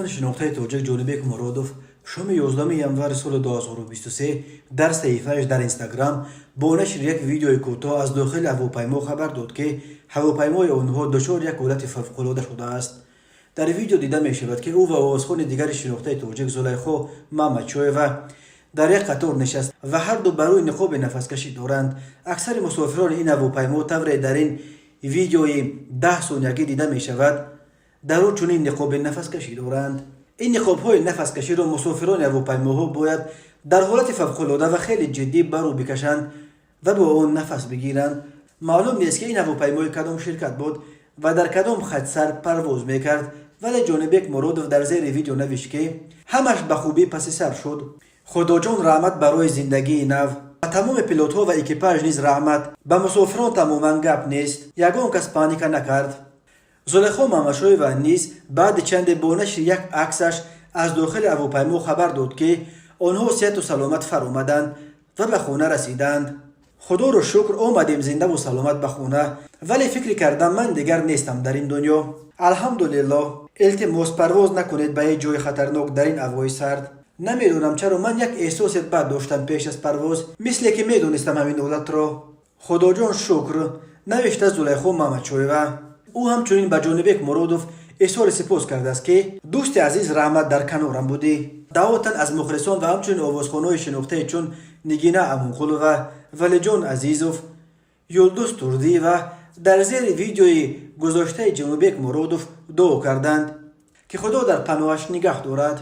Овозхони шинохтаи тоҷик Ҷонибек Муродов шоми 11 январи соли 2023 дар саҳифааш дар Инстаграм бо нашри як видеои кӯтоҳ аз дохили ҳавопаймо хабар дод, ки ҳавопаймои онҳо дучори як ҳолати фавқулода шудааст. Дар видео дида мешавад, ки ӯ ва овозхони дигари шинохтаи тоҷик Зулайхо Мамадшоева дар як қатор нишаст ва ҳарду бар рӯй ниқоби нафаскашӣ доранд. Аксари мусофирони ин ҳавопаймо, тавре дар ин видеои 10 сониягӣ дида мешавад, дар ӯ чунин ниқоби нафаскашӣ доранд. Ин ниқобҳои нафаскаширо мусофирони ҳавопаймоҳо бояд дар ҳолати фавқулода ва хеле ҷиддӣ бар рӯ бикашанд ва бо он нафас бигиранд. Маълум нест, ки ин ҳавопаймои кадом ширкат буд ва дар кадом хатсар парвоз мекард, вале Ҷонибек Муродов дар зери видео навишт, ки ҳамаш ба хубӣ паси сар шуд. Худоҷон, раҳмат барои зиндагии нав. Ба тамоми пилотҳо ва экипаж низ раҳмат. Ба мусофирон тамоман гап нест, ягон кас паника накард. Зулайхо Мамадшоева низ баъди чанде бо нашри як аксаш аз дохили ҳавопаймо хабар дод, ки онҳо сиҳату саломат фаромаданд ва ба хона расиданд. Худоро шукр, омадем зиндаву саломат ба хона, вале фикр кардам, ман дигар нестам дар ин дунё. Алҳамдулиллоҳ. Илтимос, парвоз накунед ба ҳеҷ ҷои хатарнок дар ин ҳавои сард. Намедонам чаро ман як эҳсосе бад доштам пеш аз парвоз, мисле ки медонистам ҳамин ҳолатро. Худоҷон, шукр, навишта Зулайхо Мамадшоева. Ӯ ҳамчунин ба Ҷонибек Муродов изҳори сипос кардааст, ки дӯсти азиз, раҳмат, дар канорам будӣ. Даҳо тан аз мухлисон ва ҳамчунин овозхонҳои шинохтае чун Нигина Амонқулова, Валиҷон Азизов, Юлдуз Турдиева дар зери видеои гузоштаи Ҷонибек Муродов дуо карданд, ки Худо дар паноҳаш нигаҳ дорад.